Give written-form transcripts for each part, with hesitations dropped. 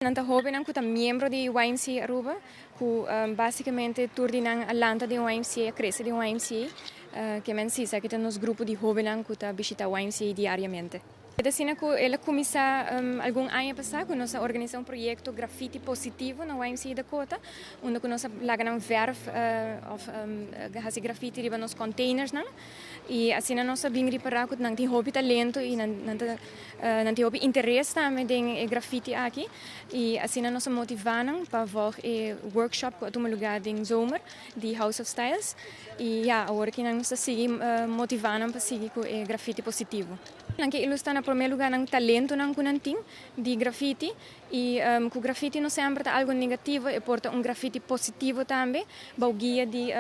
Nan ta hobennan cu ta miembro di YMCA Aruba, cu basicamente tur di nan a lanta den YMCA, a crece den YMCA. Ke men si, esaki ta nos grupo di hobennan cu ta bishita YMCA diariamente. Ta asina cu el a cuminsa algun aña pasa cu nos a organisa un proyecto Graffiti Positivo na YMCA Dakota, unda cu nos a laga nan verf of haci graffiti riba nos containersnan. Y asina nos a bin ripara cu nan tin hopi talento y nan ta nan tin hopi interes tambe den e graffiti aki. Y asina nos a motiva nan pa volg e workshop cu a tuma lugar den zomer di House of Styles. Y ya, awor aki nan nos ta sigui motiva nan pa sigui cu e graffiti positivo. Nan ke ilustra na prome lugar nan talentonan cu nan tin di graffiti. Y cu graffiti no semper ta algo negativo, e por ta un graffiti positivo tambe. Bou guia di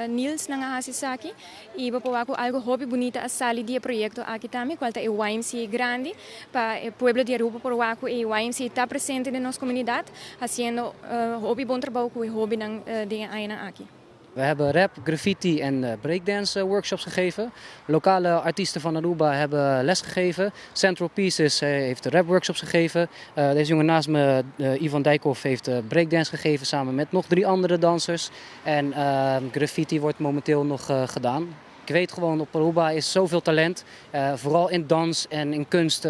Niels nan a haci esaki y bo por wak cu algo hopi bunita a sali di e proyecto aki tambe, cual ta e YMCA grandi, pa e pueblo di Aruba por wak cu e YMCA ta presente den nos comunidad, haciendo hopi bon trabou cu e hobennan den e añanan aki. We hebben rap, graffiti en breakdance workshops gegeven. Lokale artiesten van Aruba hebben les gegeven. Central Pieces heeft rap workshops gegeven. Deze jongen naast me, Ivan Dijkhoff, heeft breakdance gegeven samen met nog drie andere dansers. En graffiti wordt momenteel nog gedaan. Ik weet gewoon, op Aruba is zoveel talent. Vooral in dans en in kunst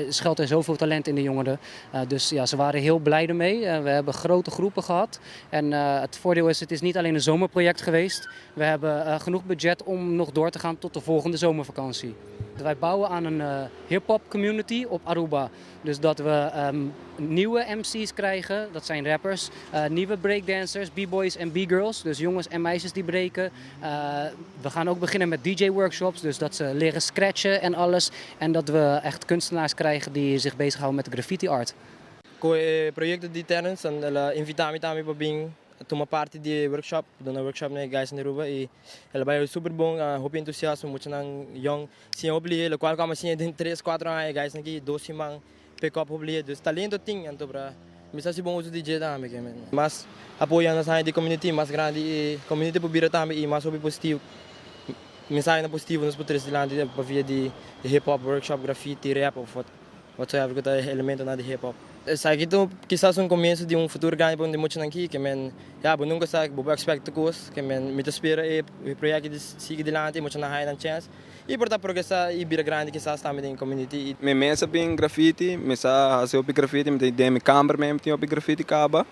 schuilt er zoveel talent in de jongeren. Dus ja, ze waren heel blij ermee. We hebben grote groepen gehad. En het voordeel is, het is niet alleen een zomerproject geweest. We hebben genoeg budget om nog door te gaan tot de volgende zomervakantie. Wij bouwen aan een hip-hop community op Aruba. Dus dat we nieuwe MC's krijgen, dat zijn rappers, nieuwe breakdancers, b-boys en b-girls, dus jongens en meisjes die breken. We gaan ook beginnen met DJ-workshops, dus dat ze leren scratchen en alles. En dat we echt kunstenaars krijgen die zich bezighouden met de graffiti art. Cu e proyecto di Terence, el a invita mi tambe pa bin tuma parti di workshop, duna workshop na guys na Aruba y el a bay super bon, hopi entusiasmo, muchanan young, siña hopi lihe, locual cu mi a siña den 3, 4 aña, guys aki 2 siman pick up hopi lihe, dus talento tin, anto pa mi sa si bon uso DJ tambe, ke men. Mas apoyo nos di community, mas grandi e community por bira tambe y mas hopi positivo. Mensahe positivo nos por trece dilanti pa via di hip hop workshop, graffiti, rap of whatsoever cu ta elemento na di hip hop. Esaki ta kisas un comienso di un futuro grandi pa e muchanan aki, ke men, ja, bo nunca sa, bo expect cos, ke men mi ta spera e proyecto di sigui dilanti, muchanan haya nan chance y por ta progresa y bira grandi kisas tambe den community. Mi mes a bin graffiti, mi sa hasi hopi graffiti, mi tin den mi camber mi tin hopi graffiti caba.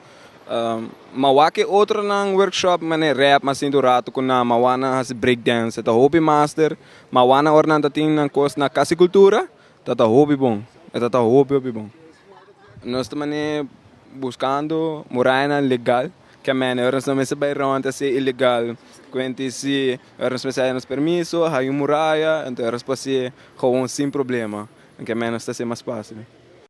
Ma wak e otronan workshop mane rap, mas sinto rato ku na ma wana hasi breakdance, ta hopi master, ma wana ora nan ta tin nan kos na Cas di Cultura, ta ta hopi bon. Ta ta hopi hopi bon. Nos ta mane buscando muraya legal, ke men ora nos mester bay rond asina ilegal. Cuente si ora nos mester nos permiso, hay un muraya, anto ora por gewoon sin problema. Ke men ta mas facil.